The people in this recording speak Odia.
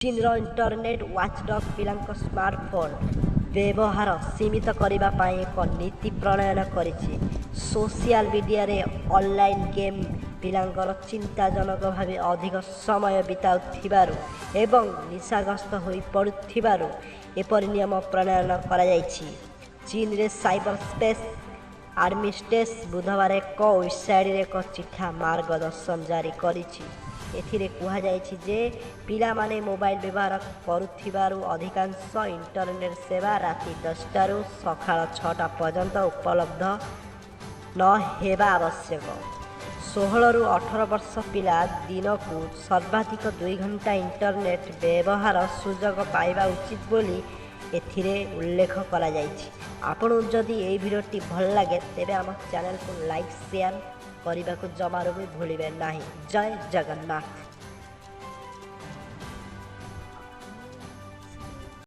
ଚୀନ୍ର ଇଣ୍ଟରନେଟ୍ ୱାଚଡଗ୍ ପିଲାଙ୍କ ସ୍ମାର୍ଟଫୋନ୍ ବ୍ୟବହାର ସୀମିତ କରିବା ପାଇଁ ଏକ ନୀତି ପ୍ରଣୟନ କରିଛି। ସୋସିଆଲ ମିଡିଆରେ ଅନଲାଇନ୍ ଗେମ୍ ପିଲାଙ୍କର ଚିନ୍ତାଜନକ ଭାବେ ଅଧିକ ସମୟ ବିତାଉଥିବାରୁ ଏବଂ ନିଶାଗ୍ରସ୍ତ ହୋଇପଡ଼ୁଥିବାରୁ ଏପରି ନିୟମ ପ୍ରଣୟନ କରାଯାଇଛି। ଚୀନ୍ରେ ସାଇବର ସ୍ପେସ୍ ଆଡମିନିଷ୍ଟ୍ରେସନ୍ ବୁଧବାର ଏକ ୱେବସାଇଟ୍ରେ ଏକ ଚିଠା ମାର୍ଗଦର୍ଶନ ଜାରି କରିଛି। ଏଥିରେ କୁହାଯାଇଛି ଯେ ପିଲାମାନେ ମୋବାଇଲ ବ୍ୟବହାର କରୁଥିବାରୁ ଅଧିକାଂଶ ଇଣ୍ଟରନେଟ୍ ସେବା ରାତି 10ଟାରୁ ସକାଳ 6ଟା ପର୍ଯ୍ୟନ୍ତ ଉପଲବ୍ଧ ନ ହେବା ଆବଶ୍ୟକ। 16ରୁ 18 ବର୍ଷ ପିଲା ଦିନକୁ ସର୍ବାଧିକ 2 ଘଣ୍ଟା ଇଣ୍ଟରନେଟ୍ ବ୍ୟବହାର ସୁଯୋଗ ପାଇବା ଉଚିତ ବୋଲି ଏଥିରେ ଉଲ୍ଲେଖ କରାଯାଇଛି। ଆପଣଙ୍କୁ ଯଦି ଏହି ଭିଡ଼ିଓଟି ଭଲ ଲାଗେ, ତେବେ ଆମ ଚ୍ୟାନେଲକୁ ଲାଇକ୍, ସେୟାର କରିବାକୁ ଜମାରୁ ବି ଭୁଲିବେ ନାହିଁ। ଜୟ ଜଗନ୍ନାଥ।